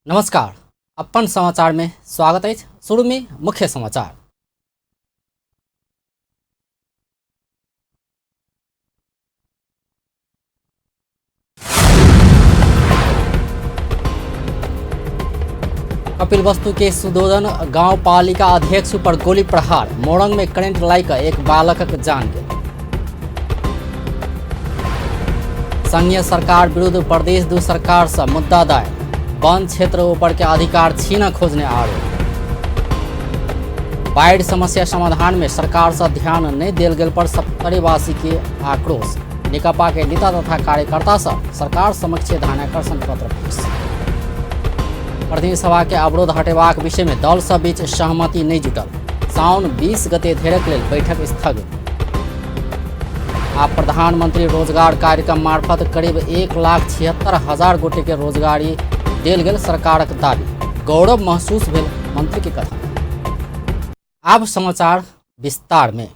नमस्कार, अपन समाचार में स्वागत अछि। शुरू में मुख्य समाचार। कपिलवस्तु के सुदोदन गांव पालिका अध्यक्ष पर गोली प्रहार, मोरंग में करंट लाइक एक बालकक जान गेल। संघीय सरकार विरुद्ध प्रदेश दू सरकार से मुद्दा दायर, वन क्षेत्र ऊपर के अधिकार छीन खोजने आरोप। बाढ़ि समस्या समाधान में सरकार से ध्यान नहीं देल गेल पर सप्तरीवासी के आक्रोश, नेकपा के नेता तथा कार्यकर्ता सब सरकार समक्ष ध्यानाकर्षण पत्र पेश। प्रतिनिधि सभा के अवरोध हटेबाक विषय में दल सब बीच सहमति नहीं जुटल, साउन 20 गते धैरक लेल बैठक स्थगित। आ प्रधानमंत्री रोजगार कार्यक्रम मार्फत करीब 1,76,000 गोटे के रोजगारी देल गेल सरकारक दावी, गौरव महसूस भेल मंत्री के कथन। आब समाचार विस्तार में।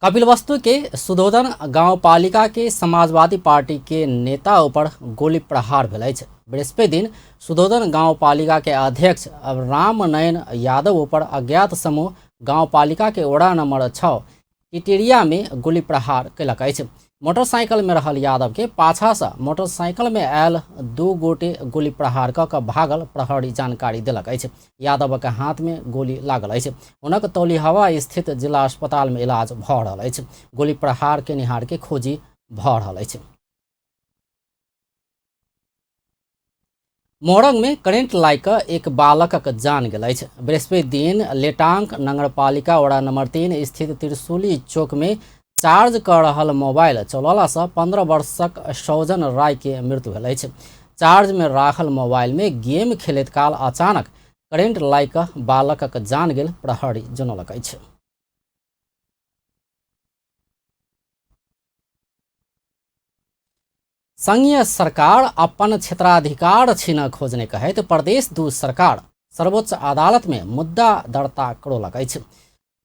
कपिलवस्तु के सुधोधन गांव पालिका के समाजवादी पार्टी के नेता ऊपर गोली प्रहार भेल अछि। बृहस्पति दिन सुधोधन गांव पालिका के अध्यक्ष रामनयन यादव ऊपर अज्ञात समूह गांव पालिका के वड़ा नंबर 6 टिटेरिया में गोली प्रहार कयलक अछि। मोटरसाइकिल में रहल यादव के पाछा से मोटरसाइकिल में आयल 2 गोटे गोली प्रहार क के भागल प्रहरी जानकारी देलक अछि। यादव के हाथ में गोली लागल अछि। हुनक तौलिहवा स्थित जिला अस्पताल में इलाज भ रहल अछि। गोली प्रहार केनिहार के खोजी भ रहल अछि। मोरंग में करेंट लागि कऽ एक बालकक जान गेल अछि। बृहस्पति दिन लेटांक नगरपालिका वड़ा नंबर 3 स्थित त्रिशूली चौक में चार्ज कऽ रहल मोबाइल चलौला सँ 15 वर्षक सौजन राय के मृत्यु भेल अछि। चार्ज में राखल मोबाइल में गेम खेलैत काल अचानक करेंट लागि कऽ बालकक जान गेल प्रहरी जनौलक अछि। संघीय सरकार अपन क्षेत्राधिकार छीन खोजने कहैत प्रदेश 2 सरकार सर्वोच्च अदालत में मुद्दा दर्ता करौलक अछि।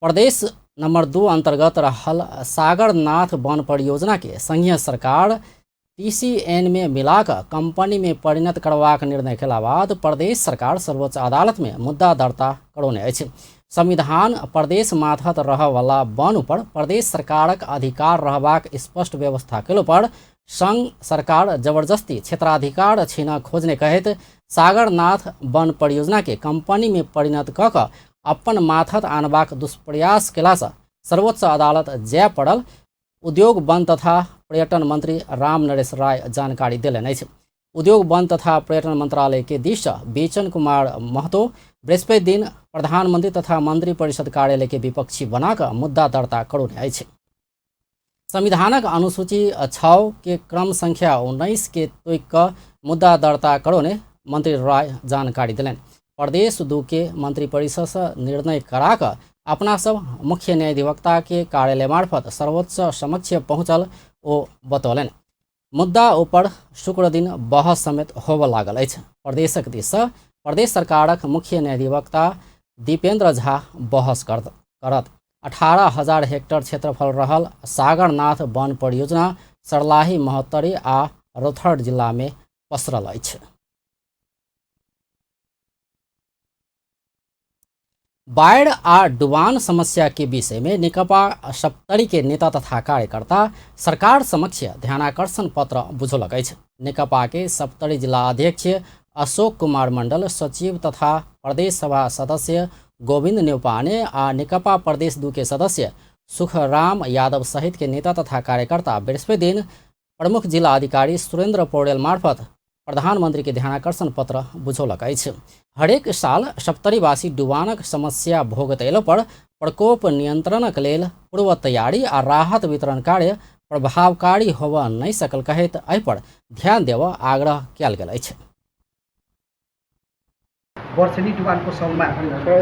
प्रदेश नंबर 2 अंतर्गत रहल सागरनाथ वन परियोजना के संघीय सरकार टीसीएन में मिलाकर कंपनी में परिणत करबाक निर्णय केला बाद प्रदेश सरकार सर्वोच्च अदालत में मुद्दा दर्ता करौने अछि। संविधान प्रदेश मातहत रहऽवला वन पर प्रदेश सरकारक अधिकार रहबाक स्पष्ट व्यवस्था केलो पर संघ सरकार जबरदस्ती क्षेत्राधिकार छीन खोजने कहैत सागरनाथ वन परियोजना के कंपनी में परिणत कऽ कऽ अपन मातहत आनबाक दुष्प्रयास केलासँ सर्वोच्च अदालत जाय पड़ल उद्योग वन तथा पर्यटन मंत्री राम नरेश राय जानकारी देलनि अछि। उद्योग वन तथा पर्यटन मंत्रालय के दिस सँ बेचन कुमार महतो बृहस्पति दिन प्रधानमंत्री तथा मंत्री परिषद कार्यालय के विपक्षी बनाकऽ मुद्दा दर्ता करौने अछि। संविधानक अनुसूची 6 के क्रम संख्या 19 के तोकि कऽ मुद्दा दर्ता करौने मंत्री राय जानकारी देलनि। प्रदेश 2 के मंत्री परिषद सँ निर्णय करा कऽ अपना सब मुख्य न्यायाधिवक्ता के कार्यालय मार्फत सर्वोच्च समक्ष पहुँचल ओ बतौलनि। मुद्दा ऊपर शुक्र दिन बहस समेत होबऽ लागल अछि। प्रदेशक दिस सँ प्रदेश सरकारक मुख्य न्यायाधिवक्ता दीपेंद्र झा बहस करत। 18,000 हेक्टर क्षेत्रफल रहल सागरनाथ वन परियोजना सर्लाही, महोत्तरी आ रौतहट जिला में पसरल अछि। बाढ़ि आ डुबान समस्या के विषय में नेकपा सप्तरी के नेता तथा कार्यकर्ता सरकार समक्ष ध्यानाकर्षण पत्र बुझौलक अछि। नेकपा के सप्तरी जिला अध्यक्ष अशोक कुमार मंडल, सचिव तथा प्रदेश सभा सदस्य गोविंद न्यौपाने आ नेकपा प्रदेश 2 के सदस्य सुखराम यादव सहित के नेता तथा कार्यकर्ता बृहस्पति दिन प्रमुख जिला अधिकारी सुरेंद्र पौडेल मार्फत प्रधानमंत्री के ध्यानाकर्षण पत्र बुझौलक अछि। हरेक साल सप्तरीवासी डुबानक समस्या भोगत अयलो पर प्रकोप नियंत्रणक लेल पूर्व तैयारी आ राहत वितरण कार्य प्रभावकारी होबऽ नहि सकल कहैत एहि पर ध्यान देबऽ आग्रह कयल गेल अछि। वर्षेनी डुबानको समयमा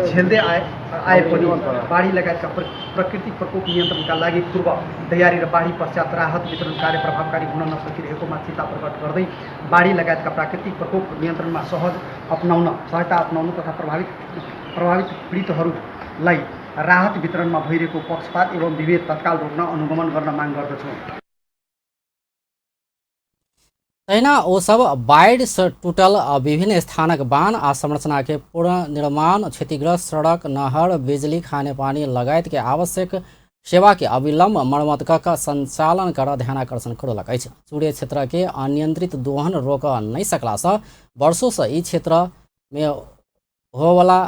झेल्दै आए पनि बाढी लगायतका प्राकृतिक प्रकोप नियन्त्रणका लागि पूर्व तयारी र बाढी पश्चात राहत वितरण कार्य प्रभावकारी हुन नसकिरहेकोमा चिन्ता प्रकट गर्दै बाढी लगायतका प्राकृतिक प्रकोप नियन्त्रणमा सहायता अपनाउन तथा प्रभावित पीडितहरूलाई राहत वितरणमा भइरहेको पक्षपात एवं विभेद तत्काल रोक्न अनुगमन गर्न माग गर्दछौँ। तहिना ओ सब बाढ़ि से टूटल विभिन्न स्थानक बांध आ संरचना के पुनर्निर्माण, क्षतिग्रस्त सड़क, नहर, बिजली, खानेपानी लगायत के आवश्यक सेवा के अविलंब मरम्मत क कऽ संचालन कर ध्यानाकर्षण करौलक अछि। चूरे क्षेत्र के अनियंत्रित दोहन रोक नहि सकला से वर्षों से ई क्षेत्र में होवला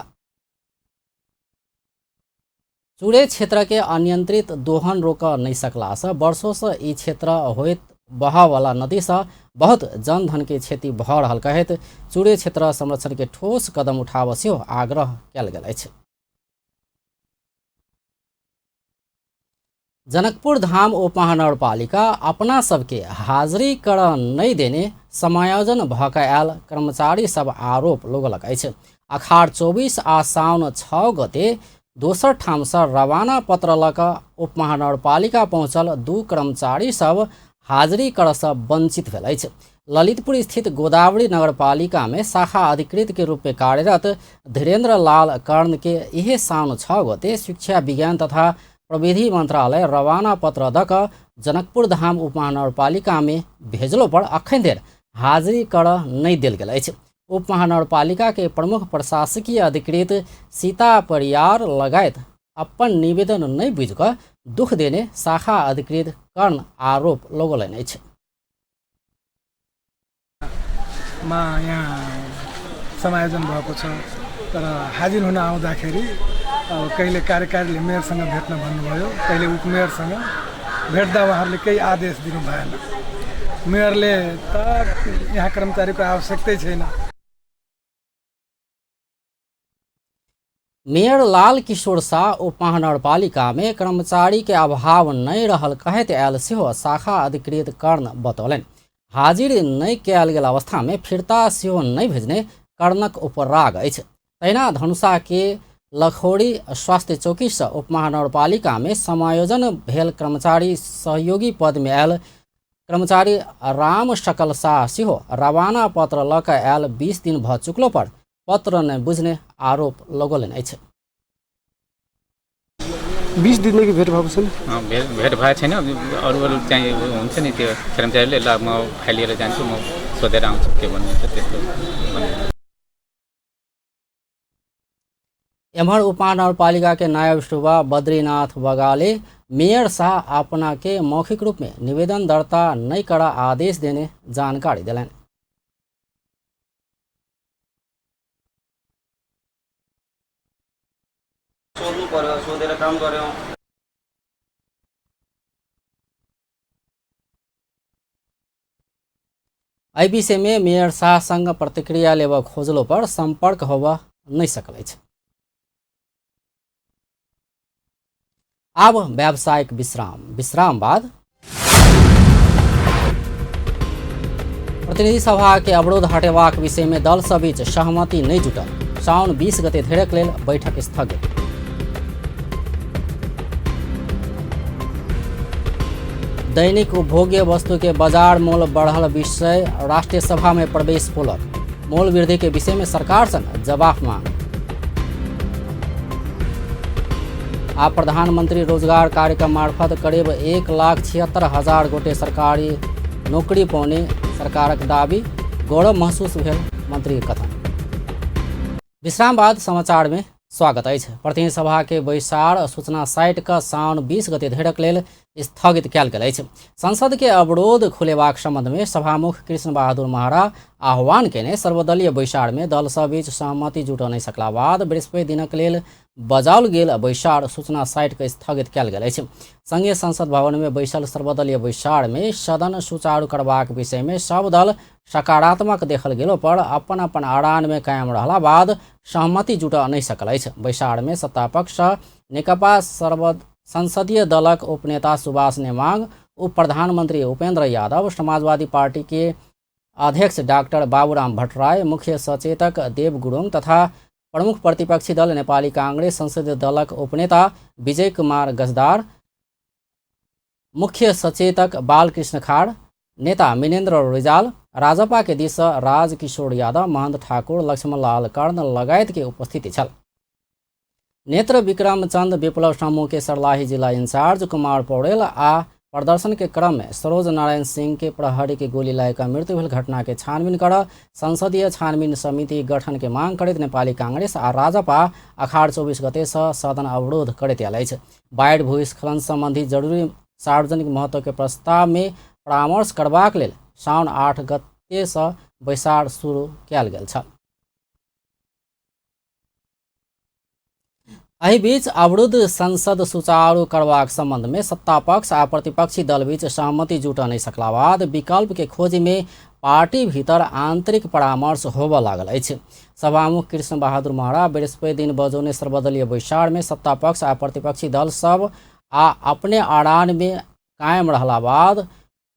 चूरे क्षेत्र के अनियंत्रित दोहन रोक नहि सकला से वर्षों से ई क्षेत्र होइत बहवला नदी से बहुत जनधन के क्षति भऽ रहल कहैत चूरे क्षेत्र संरक्षण के ठोस कदम उठाबऽ सेहो आग्रह कयल गेल अछि। जनकपुर धाम उपमहानगरपालिका अपना सबके हाजिरी कर नहि देने समायोजन भऽ कऽ आयल कर्मचारी सब आरोप लगौलक अछि। अखाड़ 24 आ साउन 6 गते दोसर ठामसँ रवाना पत्र लऽ कऽ उपमहानगरपालिका पहुँचल 2 कर्मचारी सब हाजिरी करसँ वंचित भेल अछि। ललितपुर स्थित गोदावरी नगरपालिका में शाखा अधिकृत के रूप में कार्यरत धीरेन्द्र लाल कर्ण के इहे साउन 6 गते शिक्षा विज्ञान तथा प्रविधि मंत्रालय रवाना पत्र दऽ कऽ जनकपुर धाम उपमहानगरपालिका में भेजलो पर अखन धरि हाजिरी कर नहि देल गेल अछि। उपमहानगरपालिका के प्रमुख प्रशासकीय अधिकृत सीता परियार लगायत अपन निवेदन नहि बुझि कऽ दुख देने शाखा अधिकृत कर्ण आरोप लगौलनि अछि। मा यहाँ समायोजन भएको छ, तर हाजिर हुन आउँदाखेरि अब कहिले कार्यकारीले मेयरसँग भेट्न भन्नुभयो, कहिले उपमेयरसँग भेट्दा उहाँहरूले केही आदेश दिनु भएन। मेयरले त यहाँ कर्मचारीको आवश्यकतै छैन। मेयर लाल किशोर शाह उपमहानगरपालिका में कर्मचारी के अभाव नहीं रहल कहैत आयल सेहो शाखा अधिकृत कर्ण बतौलनि। हाजिर नहि कयल गेल अवस्था में फिर्ता सेहो नहि भेजने कर्णक उपराग अछि। तहिना धनुषा के लखौरी स्वास्थ्य चौकी से उपमहानगरपालिका में समायोजन भेल कर्मचारी सहयोगी पद में आयल कर्मचारी राम सकल शाह सेहो रवाना पत्र लऽ कऽ आयल 20 दिन भऽ चुकलो पर पत्र नहि बुझने आरोप लगौलनि अछि। 20 दिनदेखि भेट भएको छैन? भेट भएको छैन। अरू अरू चाहिँ हुन्छ नि त्यो कर्मचारीले ल म फाइल लिएर जान्छु, म सोधेर आउँछु के भन्नुहुन्छ त्यस्तो भन्नु। एम्हर उपमहानगरपालिका के नायब सुबा बद्रीनाथ बगाले मेयर शाह अपना के मौखिक रूप में निवेदन दर्ता नहीं करा आदेश देने जानकारी दिलनि। सोध्नु पर्यो, सोधेर काम गर्यौं। एहि विषय में मेयर शाह संग प्रतिक्रिया लेबऽ खोजलो पर संपर्क होबऽ नहीं सकल अछि। आब व्यावसायिक विश्राम, विश्राम बाद प्रतिनिधि सभा के अवरोध हटेबाक विषय में दल सब बीच सहमति नहीं जुटल। साउन 20 गते धरिक लेल बैठक स्थगित। दैनिक उपभोग्य वस्तु के बाजार मोल बढ़ल विषय राष्ट्रीय सभा में प्रवेश पोलक। मोल वृद्धि के विषय में सरकार संग जवाब मांग। आ प्रधानमंत्री रोजगार कार्यक्रम मार्फत करीब 1,76,000 गोटे सरकारी नौकरी पौने सरकारक दावी, गौरव महसूस भेल मंत्री के कथन। विश्राम बाद समाचार में स्वागत अछि। प्रतिनिधि सभा के बैसार सूचना साइट के साउन 20 गते धरिक लेल स्थगित कयल गेल अछि। संसद के अवरोध खुलेबाक संबंध में सभामुख कृष्ण बहादुर महरा आह्वान केने सर्वदलीय बैसार में दल सब बीच सहमति जुट नहि सकला बाद बृहस्पति दिनक लेल बजाओल गेल बैसार सूचना साइट के स्थगित कयल गेल अछि। संगे संसद भवन में बैसल सर्वदलीय बैसार में सदन सुचारू करबाक विषय में सब दल सकारात्मक देखल गेलो पर अपन अपन आड़ान में कायम रहला बाद सहमति जुट नहि सकल अछि। बैसार में सत्तापक्ष नेकपा संसदीय दलक उपनेता सुभाष नेमांग, उप प्रधानमंत्री उपेंद्र यादव, समाजवादी पार्टी के अध्यक्ष डॉक्टर बाबूराम भट्टराई, मुख्य सचेतक देव गुरुङ तथा प्रमुख प्रतिपक्षी दल नेपाली कांग्रेस संसदीय दलक उपनेता विजय कुमार गजदार, मुख्य सचेतक बालकृष्ण खाड़, नेता मिनेन्द्र रिजाल, राजपा के दिस राजकिशोर यादव, महन्त ठाकुर, लक्ष्मणलाल कर्ण लगायत के उपस्थिति छल। नेत्र विक्रम चंद विप्लव समूह के सर्लाही जिला इंचार्ज कुमार पौडेल आ प्रदर्शन के क्रम में सरोज नारायण सिंह के प्रहरी के गोली लागेका मृत्यु भेल घटना के छानबीन कर संसदीय छानबीन समिति गठन के मांग करैत नेपाली कांग्रेस आ राजपा अखाड़ 24 गते से सदन अवरोध करैत आयल अछि। बाढ़ि भूस्खलन संबंधी जरूरी सार्वजनिक महत्व के प्रस्ताव में परामर्श करबाक लेल साउन 8 गते से बैसार शुरू कयल गेल छल। एहि बीच अवरुद्ध संसद सुचारू करबाक संबंध में सत्तापक्ष आ प्रतिपक्षी दल बीच सहमति जुट नहीं सकला बाद विकल्प के खोज में पार्टी भीतर आंतरिक परामर्श होबय लागल अछि। सभामुख कृष्ण बहादुर महरा बृहस्पति दिन बजौने सर्वदलीय बैसार में सत्तापक्ष आ प्रतिपक्षी दल सब आ अपने आड़ान में कायम रहला बाद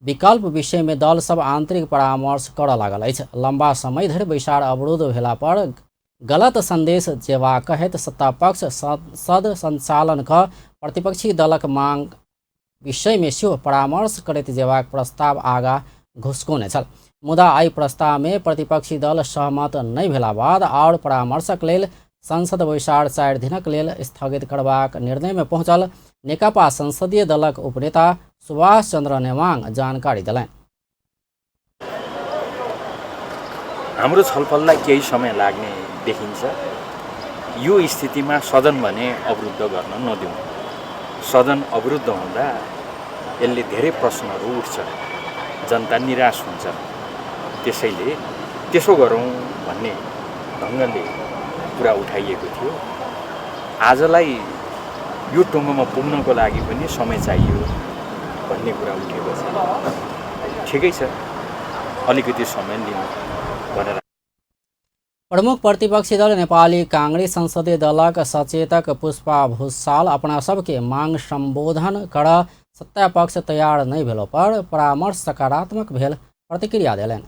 विकल्प विषय में दल सब आंतरिक परामर्श करऽ लागल अछि। लंबा समय धरि बैसार अवरुद्ध भेला पर गलत संदेश जेबा कहैत सत्तापक्ष सद संचालन क प्रतिपक्षी दलक मांग विषय में सेहो परामर्श करैत जेबाक प्रस्ताव आगा घुसकौने छल। मुदा एहि प्रस्ताव में प्रतिपक्षी दल सहमत नहि भेला बाद आओर परामर्शक लेल संसद बैसार 4 दिनक लेल स्थगित करबाक निर्णय में पहुंचल नेकपा संसदीय दलक उपनेता सुभाष चंद्र नेवांग जानकारी देलनि। हाम्रो छलफललाई केही समय लाग्ने देखिन्छ। यो स्थितिमा सदन भने अवरुद्ध गर्न नदिउँ। सदन अवरुद्ध हुँदा यसले धेरै प्रश्नहरू उठ्छ, जनता निराश हुन्छ। त्यसैले त्यसो गरौँ भन्ने ढङ्गले कुरा उठाइएको थियो। आजलाई यो टुङ्गोमा पुग्नको लागि पनि समय चाहियो भन्ने कुरा उठेको छ। ठिकै छ, अलिकति समय लिउँ भनेर। प्रमुख प्रतिपक्षी दल नेपाली कांग्रेस संसदीय दलक सचेतक पुष्पा भूषाल अपना सबके मांग संबोधन कर सत्तापक्ष तैयार नहीं भेलो पर परामर्श सकारात्मक भेल प्रतिक्रिया देलनि।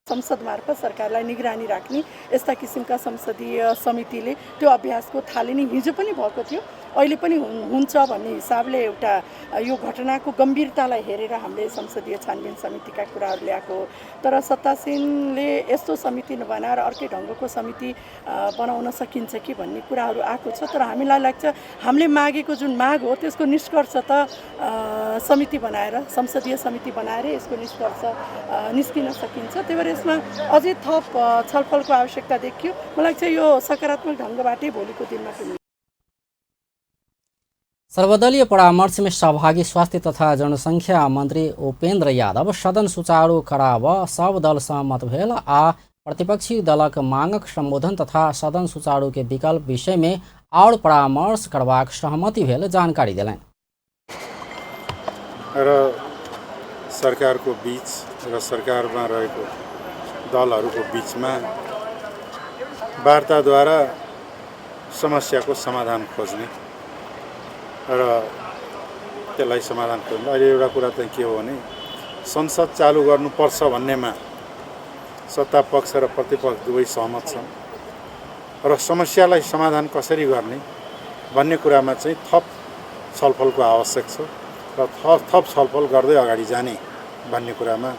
संसद मार्फत सरकारलाई निगरानी राख्ने यस्ता किसिमका संसदीय समितिले त्यो अभ्यासको थालनी हिजो पनि भएको थियो, अहिले पनि हुन्छ भन्ने हिसाबले एउटा यो घटनाको गम्भीरतालाई हेरेर हामीले संसदीय छानबिन समितिका कुराहरू ल्याएको हो। तर सत्तासीनले यस्तो समिति नबनाएर अर्कै ढङ्गको समिति बनाउन सकिन्छ कि भन्ने कुराहरू आएको छ। तर हामीलाई लाग्छ हामीले मागेको जुन माग हो त्यसको निष्कर्ष त समिति बनाएर, संसदीय समिति बनाएर यसको निष्कर्ष निस्किन सकिन्छ। त्यही भएर यसमा अझै थप छलफलको आवश्यकता देखियो। मलाई लाग्छ यो सकारात्मक ढङ्गबाटै भोलिको दिनमा पुग्ने। सर्वदलीय परामर्श में सहभागी स्वास्थ्य तथा जनसंख्या मंत्री उपेंद्र यादव सदन सुचारू कराब सब दल सहमत भेल आ प्रतिपक्षी दलक मांगक संबोधन तथा सदन सुचारू के विकल्प विषय में और परामर्श करबाक सहमति भेल जानकारी देलनि। र सरकारको बीच र सरकारमा रहेको दलहरूको बीचमा वार्ताद्वारा समस्याको समाधान खोज्ने र त्यसलाई समाधान खोज्ने। अहिले एउटा कुरा चाहिँ के हो भने संसद चालु गर्नुपर्छ भन्नेमा सत्ता पक्ष र प्रतिपक्ष दुवै सहमत छन् र समस्यालाई समाधान कसरी गर्ने भन्ने कुरामा चाहिँ थप छलफलको आवश्यक छ र थप छलफल गर्दै अगाडि जाने भन्ने कुरामा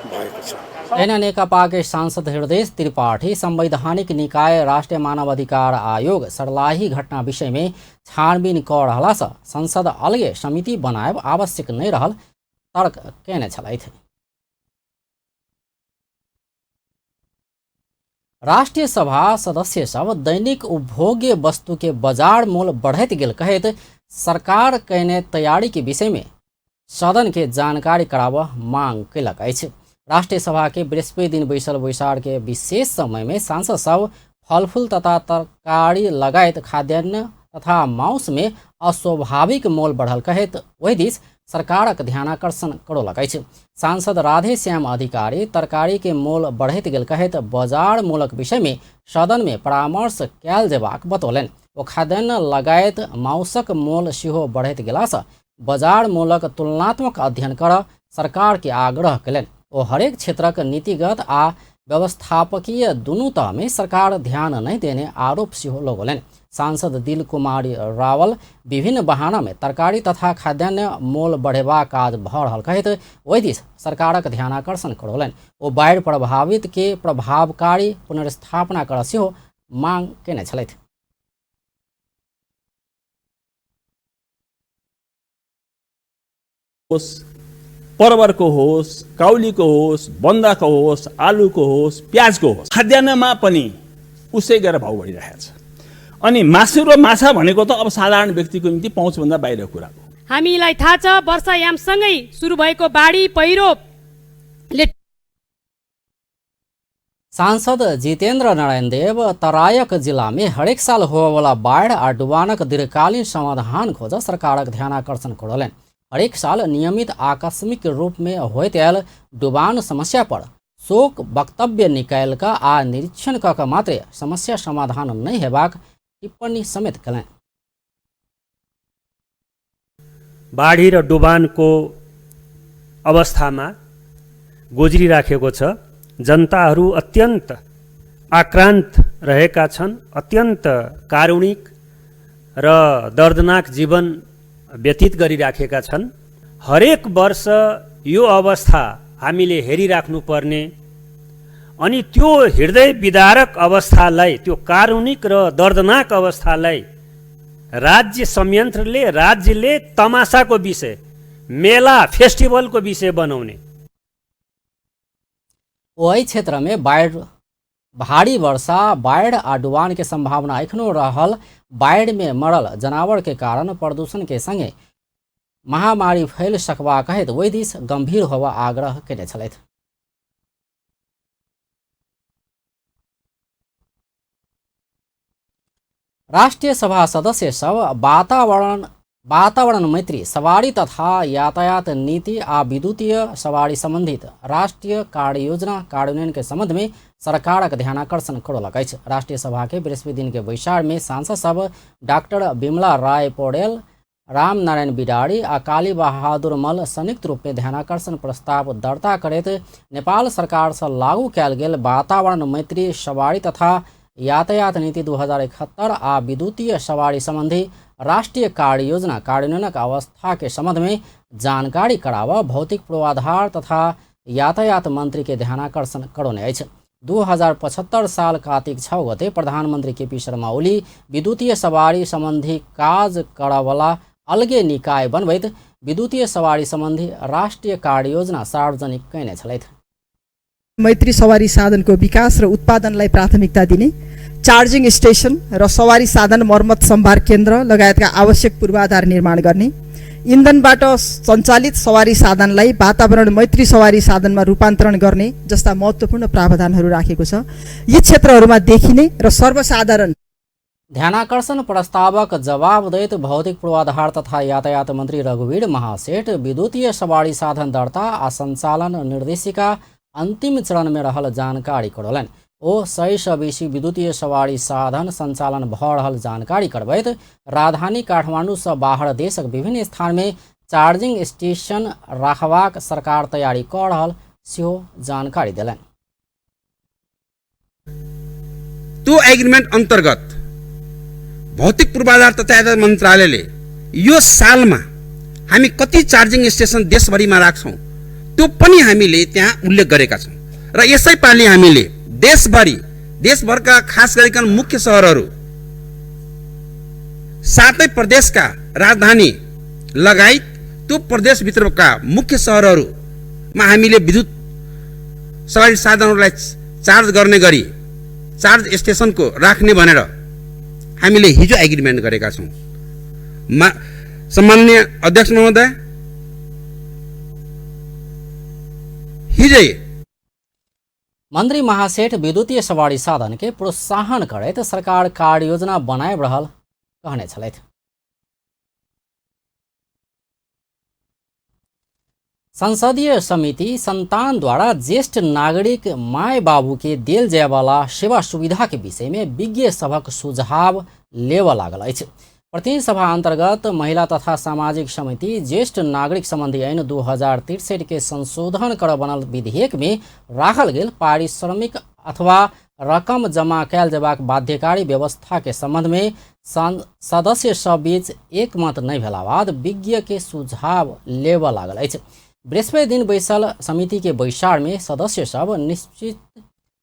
भएको छ। एना नेकपा के सांसद हृदय त्रिपाठी संवैधानिक निकाय राष्ट्रिय मानवाधिकार आयोग सर्लाही घटना विषय में छानबीन क रहला से संसद अलगे समिति बनायब आवश्यक नहीं रहल तर्क केने छलथि। राष्ट्रिय सभा सदस्य सब दैनिक उपभोग्य वस्तु के बाजार मूल्य बढ़ैत गेल कहैत सरकार केने तैयारी के विषय में सदन के जानकारी कराबऽ मांग केलक अछि। राष्ट्रिय सभा के बृहस्पति दिन बैसल बैसार के विशेष समय में सांसद सब फलफूल तथा तरकारी लगायत खाद्यान्न तथा मांस में अस्वाभाविक मोल बढ़ल कहैत ओहि दिस सरकारक ध्यानाकर्षण करौलक अछि। सांसद राधेश्याम अधिकारी तरकारी के मोल बढ़ैत गेल कहैत बाजार मूलक विषय में सदन में परामर्श कयल जेबाक बतौलनि। ओ खाद्यान्न लगायत मांसक मोल सेहो बढ़ैत गेलासँ बाजार मूलक तुलनात्मक अध्ययन कर सरकार के आग्रह कयलनि। ओ हरेक क्षेत्रक नीतिगत आ व्यवस्थापकीय दुनू तह में सरकार ध्यान नहीं देने आरोप सेहो लगौलनि। सांसद दिल कुमारी रावल विभिन्न बहाना में तरकारी तथा खाद्यान्न मोल बढ़ेबाक काज भऽ रहल कहैत ओहि दिस सरकारक ध्यानाकर्षण करौलनि। ओ बाढ़ि प्रभावित के प्रभावकारी पुनर्स्थापना कर सेहो मांग केने छलथि। होस्, परवरको होस्, काउलीको होस्, बन्दाको होस्, आलुको होस्, प्याजको होस्, खाद्यान्नमा पनि उसै गरेर भाउ बढिरहेको छ। अनि मासु र माछा भनेको त अब साधारण व्यक्तिको निम्ति पहुँचभन्दा बाहिर कुरा हो। हामीलाई थाहा छ वर्षायामसँगै सुरु भएको बाढी पहिरोले। सांसद जितेन्द्र नारायण देव तरायक जिला में हरेक साल होवाला बाढ़ आ डुबानक दीर्घकालीन समाधान खोज सरकारक ध्यानाकर्षण करौलनि। हरेक साल नियमित आकस्मिक रूप में होइत आयल डुबान समस्या पर शोक वक्तव्य निकालि कऽ आ निरीक्षण कऽ कऽ मात्रे समस्या समाधान नहि हेबाक टिप्पणी समेत कयलनि। बाढी र डुबानको अवस्थामा गोज्रिराखेको छ। जनताहरू अत्यन्त आक्रान्त रहेका छन्, अत्यन्त कारुणिक र दर्दनाक जीवन व्यतीत गरिराखेका छन्। हरेक वर्ष यो अवस्था हामीले हेरिराख्नुपर्ने अनि त्यो हृदय विदारक अवस्थालाई, त्यो कारुणिक र दर्दनाक अवस्थालाई राज्य संयन्त्रले, राज्यले तमासाको विषय, मेला फेस्टिभलको विषय बनाउने। ओहि क्षेत्र में बाढ़, भारी वर्षा, बाढ़ आ डुबान के संभावना एखनो रहल बाढ़ में मरल जनावर के कारण प्रदूषण के संगे महामारी फैल सकबा कहैत ओहि दिस गंभीर होबा आग्रह केने छलथि। राष्ट्रिय सभा सदस्य सब वातावरण मैत्री सवारी तथा यातायात नीति आ विद्युतीय सवारी संबंधित राष्ट्रीय कार्ययोजना कार्यान्वयन के संबंध में सरकारक ध्यानाकर्षण करौलक अछि। राष्ट्रिय सभा के बृहस्पति दिन के बैसार में सांसद सब डॉक्टर बिमला राय पौडेल, रामनारायण बिडारी आ काली बहादुर मल्ल संयुक्त रूप में ध्यानाकर्षण प्रस्ताव दर्ता करैत नेपाल सरकार से लागू कयल गेल वातावरण मैत्री सवारी तथा यातायात नीति 2071 आ विद्युतीय सवारी संबंधी राष्ट्रीय कार्ययोजना कार्यान्वयनक अवस्था के संबंध में जानकारी कराव भौतिक पूर्वाधार तथा यातायात मंत्री के ध्यानाकर्षण करौने अछि। 2075 साल कार्तिक 6 गते प्रधानमंत्री केपी शर्मा ओली विद्युतीय सवारी संबंधी काज करवला अलगे निकाय बनबैत विद्युतीय सवारी संबंधी राष्ट्रीय कार्ययोजना सार्वजनिक कयने छलथि। मैत्री सवारी साधनको विकास र उत्पादनलाई प्राथमिकता दिने, चार्जिङ स्टेशन र सवारी साधन मर्मत सम्भार केन्द्र लगायतका आवश्यक पूर्वाधार निर्माण गर्ने, इन्धनबाट सञ्चालित सवारी साधनलाई वातावरण मैत्री सवारी साधनमा रूपान्तरण गर्ने जस्ता महत्त्वपूर्ण प्रावधानहरू राखेको छ। यी क्षेत्रहरूमा देखिने र सर्वसाधारण ध्यानाकर्षण प्रस्तावक जवाब दैत भौतिक पूर्वाधार तथा यातायात मन्त्री रघुवीर महासेठ विद्युतीय सवारी साधन दर्ता आ सञ्चालन निर्देशिका अंतिम चरण में रहल जानकारी करौलनि। ओ 100 सँ बेसी विद्युतीय सवारी साधन संचालन भऽ रहल जानकारी करबैत राजधानी काठमांडू सँ बाहर देशक विभिन्न स्थान में चार्जिंग स्टेशन राखबाक सरकार तैयारी कऽ रहल सेहो जानकारी देलनि। त्यो एग्रिमेन्ट अन्तर्गत भौतिक पूर्वाधार तथा यातायात मन्त्रालयले यो सालमा हामी कति चार्जिङ स्टेसन देशभरिमा राख्छौँ त्यो पनि हामीले त्यहाँ उल्लेख गरेका छौँ र यसै पालि हामीले देशभरका खास गरिकन मुख्य सहरहरू, सातै प्रदेशका राजधानी लगायत त्यो प्रदेशभित्रका मुख्य सहरहरूमा हामीले विद्युत सवारी साधनहरूलाई चार्ज गर्ने गरी चार्ज स्टेसनको राख्ने भनेर हामीले हिजो एग्रिमेन्ट गरेका छौँ। सम्माननीय अध्यक्ष महोदय, हिजै मंत्री महासेठ विद्युतीय सवारी साधन के प्रोत्साहन करैत सरकार कार्ययोजना बनाए रहल कहने छलथि। संसदीय समिति संतान द्वारा ज्येष्ठ नागरिक my बाबू के देल जायवाला सेवा सुविधा के विषय में विज्ञ सभक सुझाव लेबऽ लागल अछि। प्रतिनिधि सभा अंतर्गत महिला तथा सामाजिक समिति ज्येष्ठ नागरिक संबंधी ऐन 2063 के संशोधन कर बनल विधेयक में राखल गेल पारिश्रमिक अथवा रकम जमा कयल जेबाक बाध्यकारी व्यवस्था के संबंध में सदस्य सब बीच एकमत नहि भेला बाद विज्ञ के सुझाव लेबऽ लागल अछि। बृहस्पति दिन बैसल समिति के बैसार में सदस्य सब निश्चित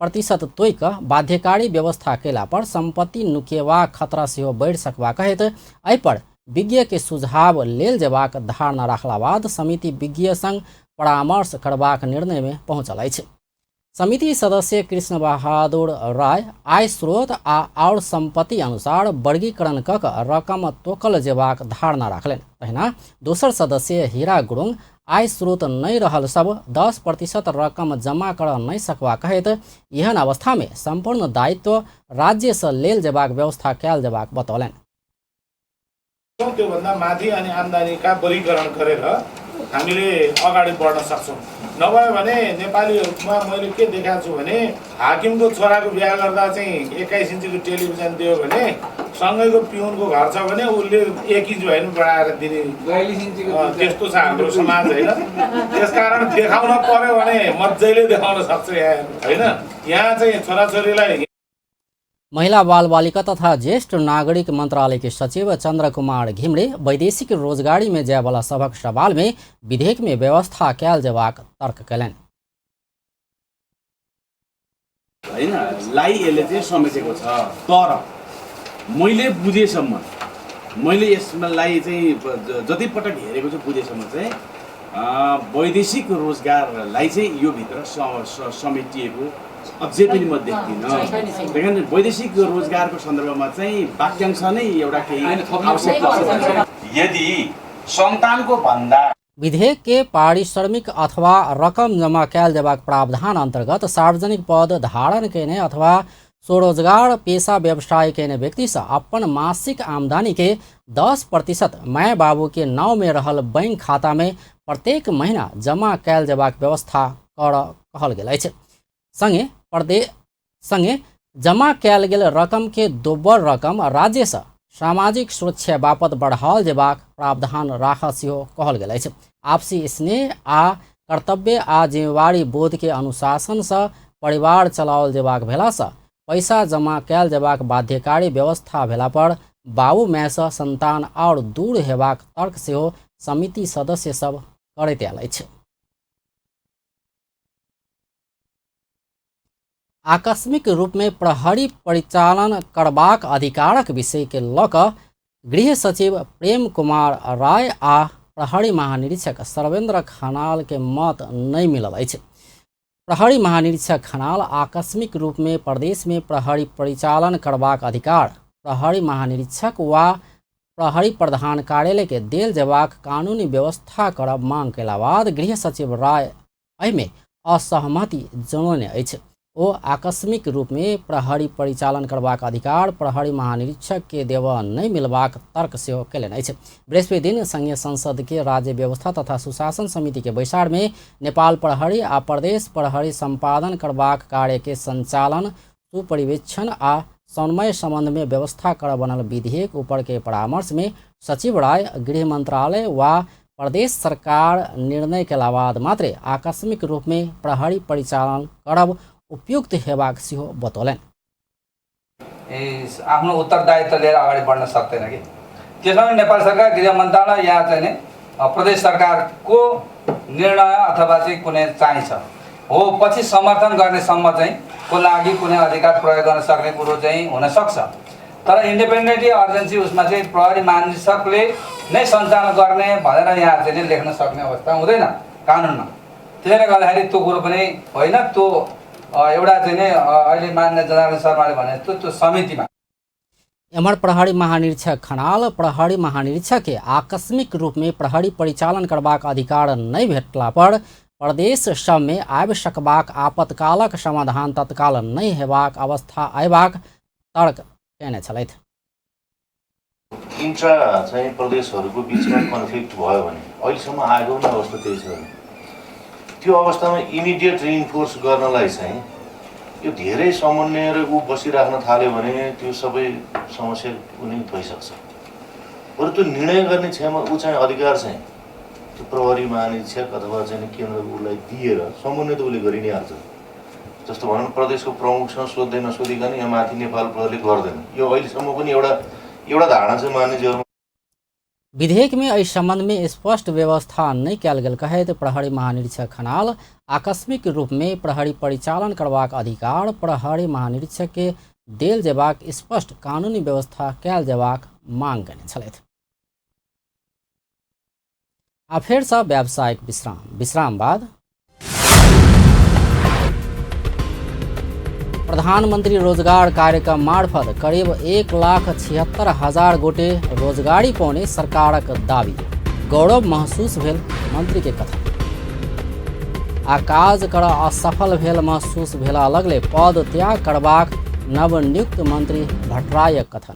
प्रतिशत तोड़ि कऽ बाध्यकारी व्यवस्था कयला पर संपत्ति नुकेबाक खतरा सेहो बढ़ि सकबा कहैत एहि पर विज्ञ के सुझाव लेल जेबाक धारणा राखला बाद समिति विज्ञ संग परामर्श करबाक निर्णय में पहुँचल अछि। समिति सदस्य कृष्ण बहादुर राय आय स्रोत आ और संपत्ति अनुसार वर्गीकरण क रकम तोकल जेबाक धारणा राखलनि। तहिना दोसर सदस्य हीरा गुरुङ आय स्रोत नहि रहल सब 10% रकम जमा कर नहि सकबा कहैत एहन अवस्था में संपूर्ण दायित्व राज्य से लेल जेबाक व्यवस्था कयल जेबाक बतौलनि। त्योभन्दा माथि अनि आम्दानीका वर्गीकरण गरेर हामीले अगाडि बढ्न सक्छौँ। नभए भने नेपालीहरूमा मैले के देखाएको छु भने हाकिमको छोराको बिहा गर्दा चाहिँ 21 इन्चको टेलिभिजन दियो भने सँगैको पिउनको घर छ भने उसले 1 इन्च भए पनि बढाएर दिने, त्यस्तो छ हाम्रो समाज होइन। त्यसकारण देखाउन पर्यो भने मजाले देखाउन सक्छ यहाँ होइन। यहाँ चाहिँ छोराछोरीलाई महिला बाल बालिका तथा ज्येष्ठ नागरिक मंत्रालय के सचिव चंद्र कुमार घिमरे वैदेशिक रोजगारी में जायवाला सभक सवाल में विधेयक में व्यवस्था कयल जेबाक तर्क कयलनि। हैन लाई यसले चाहिँ समेटेको छ, तर मैले बुझेसम्म, मैले यसलाई चाहिँ जति पटक हेरेको छु बुझेसम्म चाहिँ वैदेशिक रोजगारलाई चाहिँ यो भित्र समेटिएको अझै पनि म देख्दिनँ। त्यही कारण वैदेशिक रोजगारको सन्दर्भमा चाहिँ वाक्यांश नै एउटा केही आवश्यक लाग्छ। यदि सन्तानको भन्दा विधेयक के पारिश्रमिक अथवा रकम जमा कयल जेबाक प्रावधान अंतर्गत सार्वजनिक पद धारण केने अथवा स्वरोजगार पेशा व्यवसाय केने व्यक्ति से अपन मासिक आमदनी के 10% my बाबू के नाव में रहल बैंक खाता में प्रत्येक महीना जमा कयल जेबाक व्यवस्था कर कहल गेल अछि। संगे जमा कयल गेल रकम के दोबर रकम राज्य से सामाजिक सुरक्षा बापत बढ़ाओल जेबाक प्रावधान राखऽ सेहो कहल गेल अछि। आपसी स्नेह आ कर्तव्य आ जिम्मेवारी बोध के अनुशासन से परिवार चलाओल जेबाक भेला से पैसा जमा कयल जेबाक बाध्यकारी व्यवस्था भेला पर बाबू my से संतान और दूर हेबाक तर्क सेहो समिति सदस्य सब करैत आयल अछि। आकस्मिक रूप में प्रहरी परिचालन करबाक अधिकारक विषय के लऽ कऽ गृह सचिव प्रेम कुमार राय आ प्रहरी महानिरीक्षक सर्वेन्द्र खनाल के मत नहि मिलल अछि। प्रहरी महानिरीक्षक खनाल आकस्मिक रूप में प्रदेश में प्रहरी परिचालन करबाक अधिकार प्रहरी महानिरीक्षक वा प्रहरी प्रधान कार्यालय के देल जेबाक कानूनी व्यवस्था करब मांग कयला बाद गृह सचिव राय एहिमे असहमति जनौने अछि। ओ आकस्मिक रूप में प्रहरी परिचालन करबाक अधिकार प्रहरी महानिरीक्षक के देबऽ नहि मिलबाक तर्क सेहो कयलनि अछि। बृहस्पति दिन संघीय संसद के राज्य व्यवस्था तथा सुशासन समिति के बैसार में नेपाल प्रहरी आ प्रदेश प्रहरी सम्पादन करबाक कार्य के संचालन, सुपरिवेक्षण आ समन्वय संबंध में व्यवस्था कर बनल विधेयक ऊपर के परामर्श में सचिव राय गृह मंत्रालय वा प्रदेश सरकार निर्णय के बाद मात्रे आकस्मिक रूप में प्रहरी परिचालन करब उपयुक्त हेबाक सेहो बतौलनि। आफ्नो उत्तरदायित्व लिएर अगाडि बढ्न सक्दैन कि त्यसमा पनि नेपाल सरकार, गृह मन्त्रालय या चाहिँ नि प्रदेश सरकारको निर्णय अथवा चाहिँ कुनै चाहिन्छ हो, पछि समर्थन गर्नेसम्म चाहिँ को लागि कुनै अधिकार प्रयोग गर्न सक्ने कुरो चाहिँ हुनसक्छ। तर इन्डिपेन्डेन्टली अर्जेन्सी उसमा चाहिँ प्रहरी महानिरीक्षकले नै सञ्चालन गर्ने भनेर यहाँ चाहिँ लेख्न सक्ने अवस्था हुँदैन कानुनमा। त्यसैले गर्दाखेरि त्यो कुरो पनि होइन। त्यो एउटा चाहिँ नै अहिले मान्य जनार्दन शर्माले भने जस्तो त्यो समितिमा एम्हर प्रहरी महानिरीक्षक खनाल प्रहरी महानिरीक्षक के आकस्मिक रूप में प्रहरी परिचालन करबाक अधिकार नहि भेटला पर प्रदेश सब में आबि सकबाक आपतकालक समाधान तत्काल नहि हेबाक अवस्था अयबाक तर्क कयने छलथि। इन्ट्रा चाहिँ प्रदेशहरूको बिचमा कन्फ्लिक्ट भयो भने अहिलेसम्म आएको पनि अवस्था त्यही छ। त्यो अवस्थामा इमिडिएट रिइन्फोर्स गर्नलाई चाहिँ यो धेरै समन्वय र ऊ बसिराख्न थाल्यो भने त्यो सबै समस्या उनी भइसक्छ। बरु त्यो निर्णय गर्ने क्षमा ऊ चाहिँ अधिकार चाहिँ त्यो प्रहरी महानिरीक्षक अथवा चाहिँ केन्द्रको उसलाई दिएर समन्वय त उसले गरि नै हाल्छ। जस्तो भनौँ प्रदेशको प्रमुखसँग सोध्दै नसोधिकन यहाँ माथि नेपाल प्रहरीले गर्दैन। यो अहिलेसम्म पनि एउटा एउटा धारणा चाहिँ मानिसहरूमा। विधेयक में एहि संबंध में स्पष्ट व्यवस्था नहि कयल गेल कहैत प्रहरी महानिरीक्षक खनाल आकस्मिक रूप में प्रहरी परिचालन करबाक अधिकार प्रहरी महानिरीक्षक के देल जेबाक स्पष्ट कानूनी व्यवस्था कयल जेबाक मांग कयने छलथि। आ फेरसँ व्यावसायिक विश्राम। विश्राम बाद प्रधानमंत्री रोजगार कार्यक्रम मार्फत करीब 1,76,000 गोटे रोजगारी पौने सरकारक दावी, गौरव महसूस भेल मंत्री के कथन। आ काज कर असफल भेल महसूस भेला लगले पद त्याग करबाक नवनियुक्त मंत्री भट्टरायक कथन।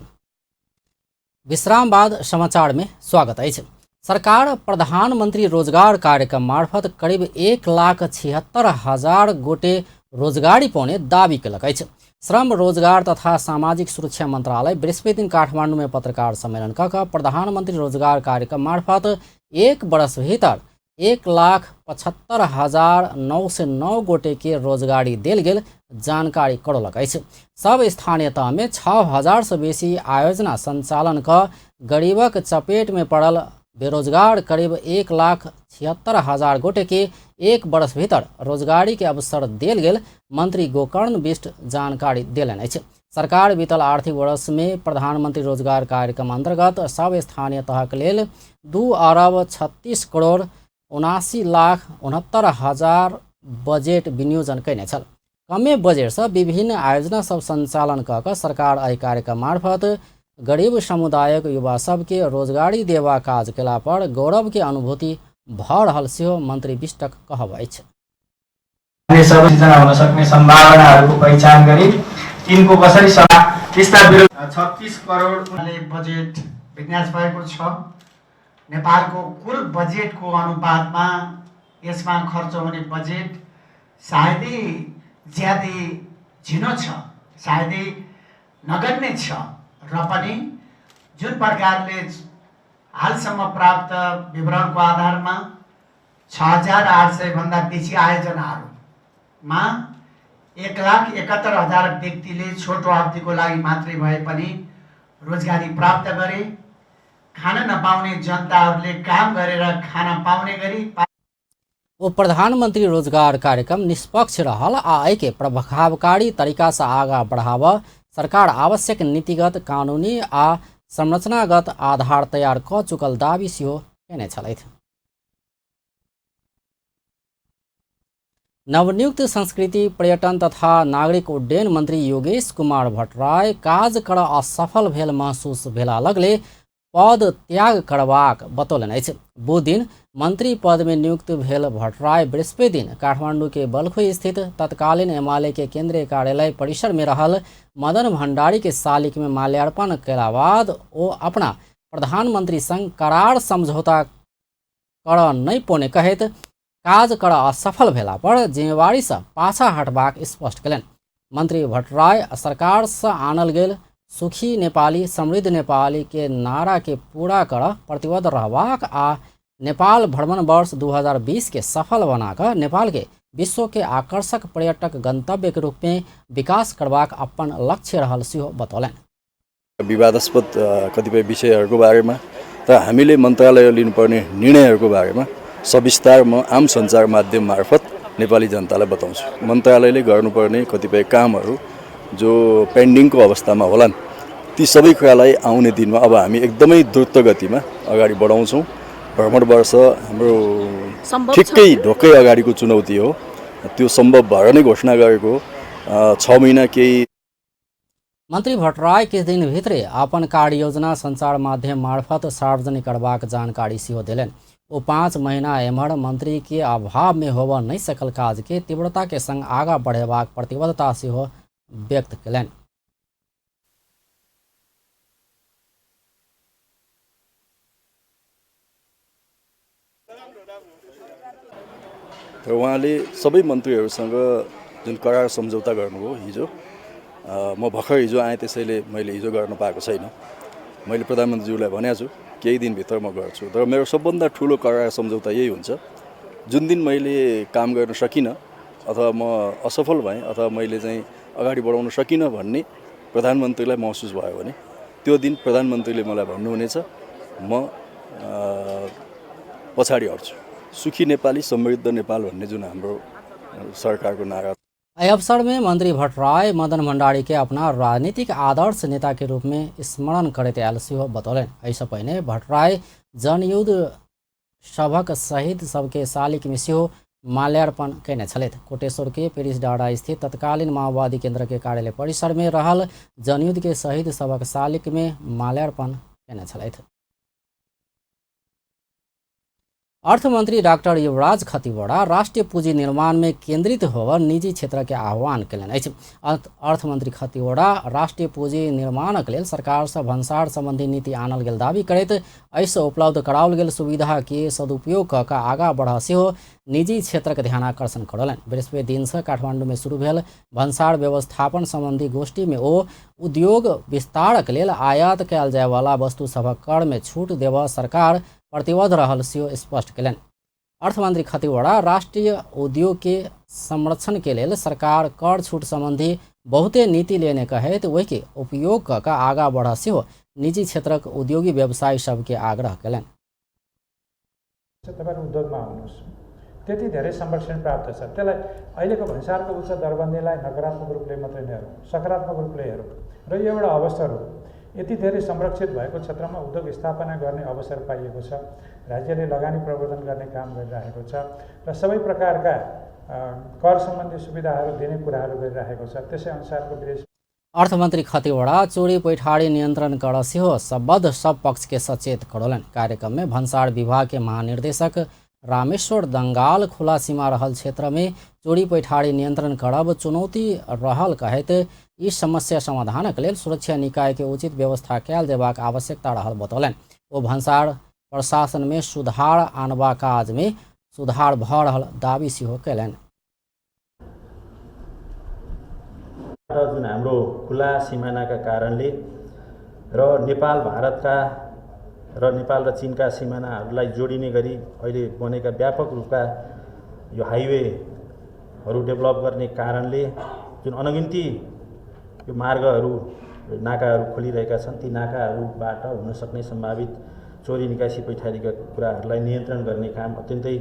विश्राम बाद समाचार में स्वागत अछि। सरकार प्रधानमंत्री रोजगार कार्यक्रम मार्फत करीब 1,76,000 गोटे रोजगारी पौने दावी केलक अछि। श्रम रोजगार तथा सामाजिक सुरक्षा मंत्रालय बृहस्पति दिन काठमांडू में पत्रकार सम्मेलन क कऽ प्रधानमंत्री रोजगार कार्यक्रम मार्फत एक वर्ष भीतर 1,75,909 गोटे के रोजगारी देल गेल जानकारी करौलक अछि। सब स्थानीय तह में 6,000 से बेसी आयोजना संचालन क गरीबक चपेट में पड़ल बेरोजगार करीब 1,76,000 गोटे के एक वर्ष भीतर रोजगारी के अवसर देल गेल मंत्री गोकर्ण बिष्ट जानकारी देलनि अछि। सरकार बीतल आर्थिक वर्ष में प्रधानमंत्री रोजगार कार्यक्रम अंतर्गत सब स्थानीय तहक लेल 2,36,79,69,000 बजेट विनियोजन कयने छल। कमे बजेट से विभिन्न आयोजना सब संचालन कऽ कऽ सरकार एहि कार्यक्रम मार्फत गरीब समुदायक युवा सबके रोजगारी देवा काज केला पर गौरव के अनुभूति भऽ रहल सेहो मंत्री बिष्टक कहब अछि। सिर्जना हुन सक्ने सम्भावनाहरूको पहिचान गरी तिनको कसरी त्यस्ता 36 करोड बजेट विन्यास भएको छ। नेपालको कुल बजेटको अनुपातमा यसमा खर्च हुने बजेट सायदै ज्यादै झिनो छ, सायदै नगण्य छ र पनि जुन प्रकारले हालसम्म प्राप्त विवरणको आधारमा 6,800 भन्दा बेसी आयोजनाहरूमा 1,71,000 व्यक्तिले छोटो अवधिको लागि मात्रै भए पनि रोजगारी प्राप्त गरे। खान नपाउने जनताहरूले काम गरेर खाना पाउने गरी ओ प्रधानमंत्री रोजगार कार्यक्रम निष्पक्ष रहल आ एहिके प्रभावकारी तरीका से आगा बढ़ाव सरकार आवश्यक नीतिगत, कानूनी आ संरचनागत आधार तैयार क चुकल दावी सेहो केने छलथि। नवनियुक्त संस्कृति, पर्यटन तथा नागरिक उड्डयन मंत्री योगेश कुमार भट्टराय काज कर असफल भेल महसूस भेला लगले पद त्याग करबाक बतौलनि अछि। बुध दिन मंत्री पद में नियुक्त भेल भट्टराय बृहस्पति दिन काठमांडू के बलखुई स्थित तत्कालीन एमाले के केंद्रीय कार्यालय परिसर में रहल मदन भंडारी के शालिक में माल्यार्पण कयला बाद ओ अपना प्रधानमंत्री संग करार समझौता कर नहि पौने कहैत काज कर असफल भेला पर जिम्मेवारी से पाछा हटबाक स्पष्ट कयलनि। मंत्री भट्टराय सरकार से आनल गेल सुखी नेपाली समृद्ध नेपाली के नारा के पूरा कर प्रतिबद्ध रहबाक आ नेपाल भ्रमण वर्ष 2020 के सफल बनाकर नेपाल के विश्व के आकर्षक पर्यटक गंतव्य के रूप में विकास करबाक अपन लक्ष्य रहल सेहो बतौलनि। विवादास्पद कतिपय विषयहरूको बारेमा र हामीले मन्त्रालय लिनुपर्ने निर्णयहरूको बारेमा सविस्तार म आम सञ्चार माध्यम मार्फत नेपाली जनतालाई बताउँछु। मन्त्रालयले गर्नुपर्ने कतिपय कामहरू जो पेन्डिङको अवस्थामा होलान् ती सबै कुरालाई आउने दिनमा अब हामी एकदमै द्रुत गतिमा अगाडि बढाउँछौँ। भ्रमण वर्ष हाम्रो ठिकै ढोकै अगाडिको चुनौती हो, त्यो सम्भव भएर नै घोषणा गरेको 6 महिना केही। मंत्री भट्टराय किछु दिन भित्रे अपन कार्ययोजना संचार माध्यम मार्फत सार्वजनिक करबाक जानकारी सेहो देलनि। ओ 5 महीना एम्हर मंत्री के अभाव में होबऽ नहि सकल काज के तीव्रता के संग आगा बढ़ेबाक प्रतिबद्धता सेहो व्यक्त कयलनि। र उहाँले सबै मन्त्रीहरूसँग जुन करार सम्झौता गर्नुभयो हिजो, म भर्खर हिजो आएँ त्यसैले मैले हिजो गर्न पाएको छैन। मैले प्रधानमन्त्रीज्यूलाई भनेको छु केही दिनभित्र म गर्छु, तर मेरो सबभन्दा ठुलो करार सम्झौता यही हुन्छ, जुन दिन मैले काम गर्न सकिनँ अथवा म असफल भएँ अथवा मैले चाहिँ अगाडि बढाउन सकिनँ भन्ने प्रधानमन्त्रीलाई महसुस भयो भने त्यो दिन प्रधानमन्त्रीले मलाई भन्नुहुनेछ म पछाडि हट्छु। सुखी नेपाली समृद्ध नेपाल भन्ने जुन हाम्रो सरकारको नारा। एहि अवसर में मंत्री भट्टराय मदन भंडारी के अपना राजनीतिक आदर्श नेता के रूप में स्मरण करैत आयल सेहो बतौलनि। एहिसँ पहिने भट्टराय जनयुद्ध सभक शहीद सबके शालिक में सेहो माल्यार्पण कयने छलथि। कोटेश्वर के पेरिस डाँडा स्थित तत्कालीन माओवादी केंद्र के कार्यालय परिसर में रहल जनयुद्ध के शहीद सभक शालिक में माल्यार्पण कयने छलथि। अर्थमंत्री डाक्टर युवराज खतिवड़ा राष्ट्रीय पूंजी निर्माण में केंद्रित होकर निजी क्षेत्र के आह्वान कयलनि अछि। अर्थमंत्री खतिवड़ा राष्ट्रीय पूंजी निर्माणक लेल सरकार से भन्सार संबंधी नीति आनल गेल दावी करैत एहिसँ उपलब्ध कराओल गेल सुविधा के सदुपयोग कऽ कऽ आगाँ बढ़ सेहो निजी क्षेत्रक ध्यानाकर्षण करौलनि। बृहस्पति दिनसँ काठमांडू में शुरू भेल भन्सार व्यवस्थापन संबंधी गोष्ठी में ओ उद्योग विस्तारक लेल आयात कयल जायवला वस्तु सभक कर में छूट देबऽ सरकार प्रतिबद्ध रहल सेहो स्पष्ट कयलनि। अर्थमंत्री खतिवड़ा राष्ट्रीय उद्योग के संरक्षण के लेल सरकार कर छूट संबंधी बहुते नीति लेने कहैत ओहिके उपयोग कऽ कऽ आगाँ बढ़ सेहो निजी क्षेत्रक उद्योगी व्यवसायी सबके आग्रह कयलनि। तपाईँ उद्योगमा आउनुहोस्, त्यति धेरै संरक्षण प्राप्त छ। त्यसलाई अहिलेको भन्सारको उच्च दरबन्दीलाई नकारात्मक रूपले मात्रै नहेरौँ, सकारात्मक रूपले हेरौँ र यो एउटा अवसर हो। यति धेरै संरक्षित भएको क्षेत्रमा उद्योग स्थापना गर्ने अवसर पाइएको छ। राज्यले लगानी प्रवर्धन गर्ने काम गरिरहेको छ र सबै प्रकारका कर सम्बन्धी सुविधाहरू दिने कुराहरू गरिरहेको छ। त्यसै अनुसारको विदेश अर्थमन्त्री खतिवड़ा चोरी पैठारी नियन्त्रण कर सेहो सम्बद्ध सब पक्ष के सचेत करौलनि। कार्यक्रम में भन्सार विभाग के महानिर्देशक रामेश्वर दंगाल खुला सीमा रहल क्षेत्र में चोरी पैठारी नियंत्रण करब चुनौती रहल कहैत ई समस्या समाधानक लेल सुरक्षा निकाय के उचित व्यवस्था कयल जेबाक आवश्यकता रहल बतौलनि। ओ भन्सार प्रशासन में सुधार आनबा काज में सुधार भऽ रहल दावी सेहो कयलनि। जुन हाम्रो खुला सिमानाका कारणले र नेपाल भारतका र नेपाल र चीनका सिमानाहरूलाई जोडिने गरी अहिले बनेका व्यापक रूपका यो हाइवेहरू डेभलप गर्ने कारणले जुन अनगिन्ती यो मार्गहरू नाकाहरू खोलिरहेका छन्, ती नाकाहरूबाट हुन सक्ने सम्भावित चोरी निकासी पैठारीका कुराहरूलाई नियन्त्रण गर्ने काम अत्यन्तै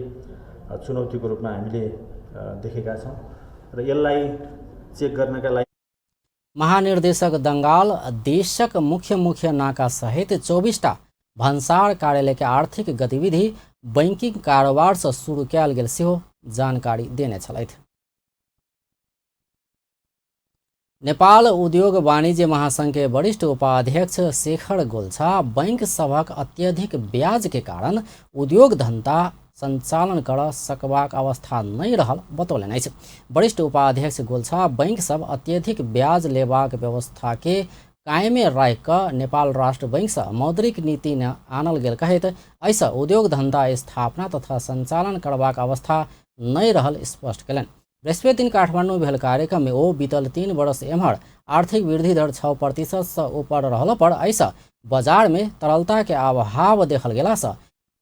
चुनौतीको रूपमा हामीले देखेका छौँ र यसलाई चेक गर्नका लागि महानिर्देशक दंगाल देशक मुख्य मुख्य नाका सहित 24टा भन्सार कार्यालय के आर्थिक गतिविधि बैंकिंग कारोबार से शुरू कयल गेल सेहो जानकारी देने छलथि। नेपाल उद्योग वाणिज्य महासंघ के वरिष्ठ उपाध्यक्ष शेखर गोल्छा बैंक सभक अत्यधिक ब्याज के कारण उद्योग धंधा संचालन कर सकबाक अवस्था नहीं रहल बतौलनि अछि। वरिष्ठ उपाध्यक्ष गोल्छा बैंक सब अत्यधिक ब्याज लेबाक व्यवस्था के कायमे राखि कऽ नेपाल राष्ट्र बैंक से मौद्रिक नीति आनल गेल कहैत एहिसँ उद्योग धंधा स्थापना तथा संचालन करबाक अवस्था नहीं रहल स्पष्ट कयलनि। बृहस्पति दिन काठमाडौँ भेल कार्यक्रम में ओ बीतल 3 वर्ष एम्हर आर्थिक वृद्धि दर 6% से ऊपर रहल पर एहिसँ बाजार में तरलता के अभाव देखल गेलासँ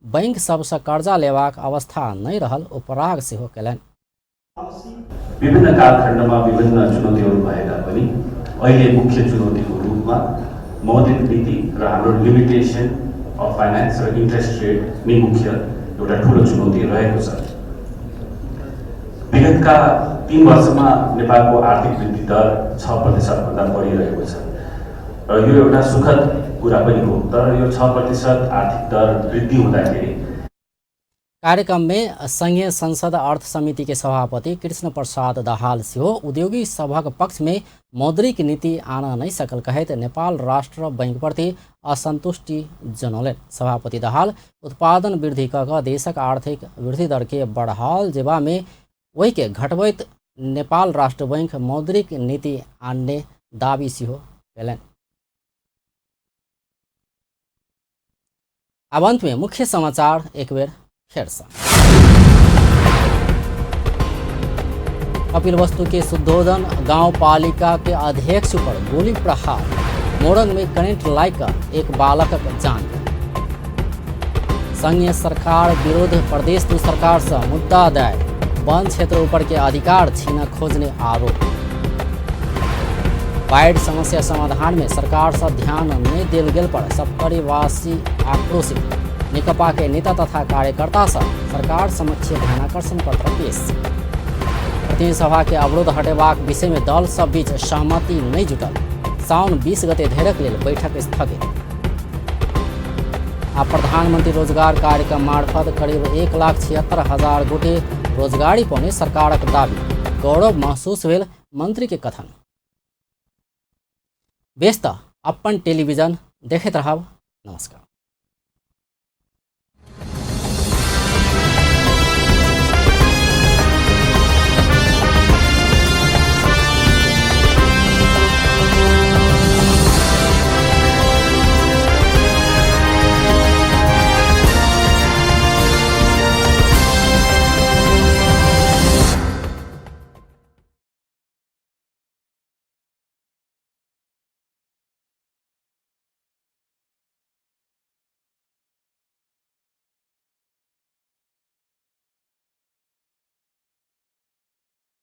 बैंक सबसँ कर्जा लेबाक अवस्था नहीं रहल उपराग सेहो कयलनि। विभिन्न कालखण्डमा विभिन्न चुनौतीहरू भए तापनि अहिले मुख्य चुनौतीको रूपमा मौद्रिक नीति र हाम्रो लिमिटेसन अफ फाइनेन्स र इन्ट्रेस्ट रेट नै मुख्य एउटा ठुलो चुनौती रहेको छ। विगतका 3 वर्षमा नेपालको आर्थिक वृद्धि दर 6% भन्दा बढी रहेको छ र यो एउटा सुखद कुरा पनि हो, तर यो 6% आर्थिक दर वृद्धि हुँदाखेरि कार्यक्रम में संघीय संसद अर्थ समिति के सभापति कृष्ण प्रसाद दाहाल सेहो उद्योगी सभक पक्ष में मौद्रिक नीति आन नहीं सकल कहैत नेपाल राष्ट्र बैंक प्रति असंतुष्टि जनौलनि। सभापति दाहाल उत्पादन वृद्धि कऽ कऽ देशक आर्थिक वृद्धि दर के बढ़ाओल जेबा में ओहि के घटबैत नेपाल राष्ट्र बैंक मौद्रिक नीति आनने दावी सेहो कयलनि। अब अंत में मुख्य समाचार एक बेर फेरसँ। कपिलवस्तु के शुद्धोधन गांव पालिका के अध्यक्ष पर गोली प्रहार, मोरंग में करेंट लाइक एक बालकक जान। संघीय सरकार विरोध प्रदेश दू सरकार से मुद्दा दायर, वन क्षेत्र ऊपर के अधिकार छीन खोजने आरोप। बाढ़ समस्या समाधान में सरकार से ध्यान नहीं देल गेल पर सप्तरीवासी आक्रोशित, नेकपा के नेता तथा कार्यकर्ता सब सरकार समक्ष ध्यानाकर्षण पत्र पेश। प्रतिनिधि सभा के अवरोध हटेबाक विषय में दल सब बीच सहमति नहीं जुटल, साउन 20 गते धरिक लेल बैठक स्थगित। आ प्रधानमंत्री रोजगार कार्यक्रम मार्फत करीब 1,76,000 गोटे रोजगारी पौने सरकारक दावी, गौरव महसूस भेल मंत्री के कथन। बेस त अपन टेलीविजन देखैत रहब। नमस्कार।